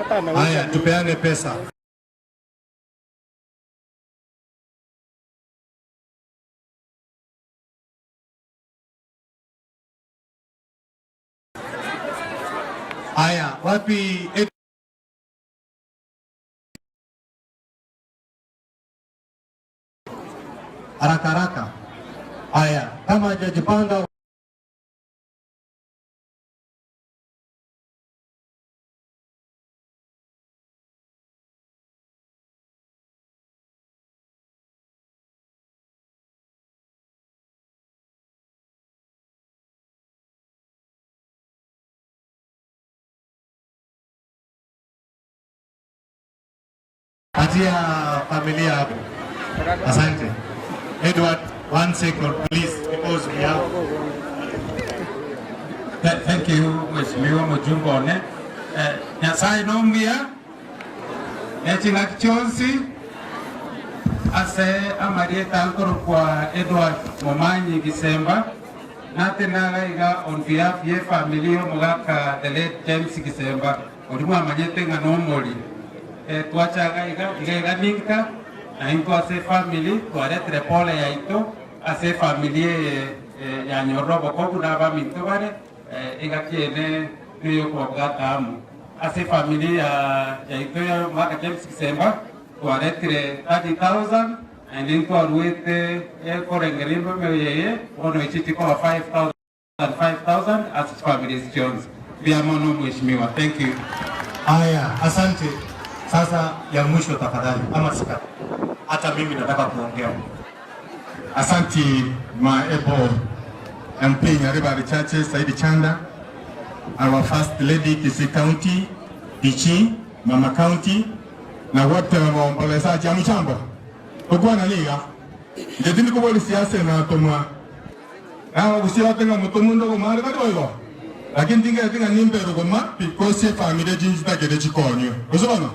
Haya, tupeane pesa. Haya, wapi haraka haraka. Haya, kama hajajipanga Patia familia hapo. Asante. Edward, one second please because we have Thank you Mheshimiwa mujumbe one. Eh, Nyasaye nomuya neching'aki chionsi ase amarieta nkorokwa Edward Momanyi Gisemba natenaga iga on behalf ye family y'omogaka the late James Gisemba Oria mwamanyete ng'a nomori. Twachaga iga iga iga ninka, na intwe ase efamiri twaretire pole yaito ase efamiri eye yanyorire obokogu na abaminto bare, engaki ene neyokobabwata amo. Ase efamiri ya yaito ya omogaka James Kisemba twaretire 30,000 naende ntwaruete ekorengereria emioyo eye bono echi chikoba 5,000. 5,000 ase chifamiri echi chionsi. Mbuya mono mheshimiwa. Thank you. Haya, asante. Sasa ya mwisho tafadhali, ama sika. Hata mimi nataka kuongea. Asanti my able MP Nyaribari Chache Saidi Chanda, our First Lady Kisii County, Dichi, Mama County, na wote waombolezaji. Hamjambo? Tokwana niga inche tindi kobori siasa enatomwa Naye gose bate ng'a motomwa onde ogoma are tari boigo? Lakini tinkereti ng'a nimbe rogoma because efamiri echi nchitagete chikonywe. Gose bono?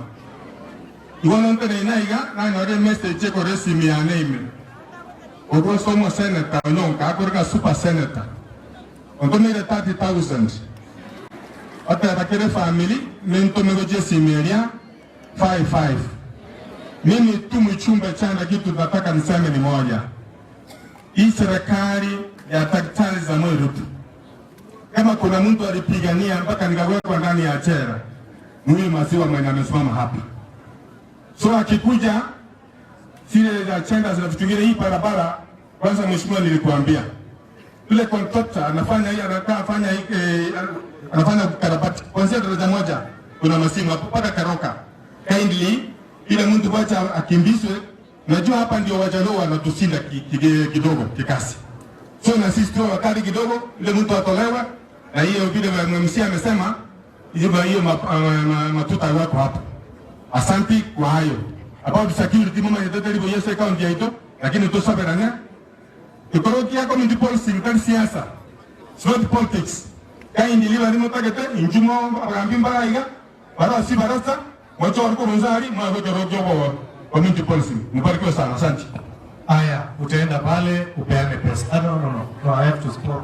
Igo nonteneine aiga nanyore emessage ekore esimi yane ime korwa ase omosenator Onyonka akore ng'a super senator ontomeire 30,000 oteba kera efamiri nentome gochia esimi eria 55. Mimi tu mchumbe chanda kitu nataka niseme ni moja. Hii serikali ya Daktari Samoei Ruto, kama kuna mtu alipigania mpaka nikawekwa ndani ya jela, ni huyu maziwa mwenye amesimama hapa. So akikuja zile za chenda zina vitu vingine, hii barabara kwanza, mheshimiwa, nilikuambia yule contractor anafanya hii, anakaa afanya hii, eh, anafanya karabati kuanzia daraja moja, kuna masimu hapo mpaka Karoka. Kindly ile mtu wacha akimbizwe Najua hapa ndio Wajaluo wanatushinda kidogo kikasi, so na sisi tuwe wakali kidogo, ile mtu atolewe na hiyo vile MC amesema hiyo hiyo matuta wako hapa. Asanti kwa hayo. About security mama yetu libo yese county yaito lakini tusaberane tukorokia community policing tari siasa. It's not politics. Kaindi liba limo tagete injumo abagambi mbaraiga Barasi barasa mwachori kurunzari mwagojorogyo bo community policing. Mbarikiwe sana, asante. Aya, utaenda pale upeane pesa. Ah, no, no, no. No, I have to stop.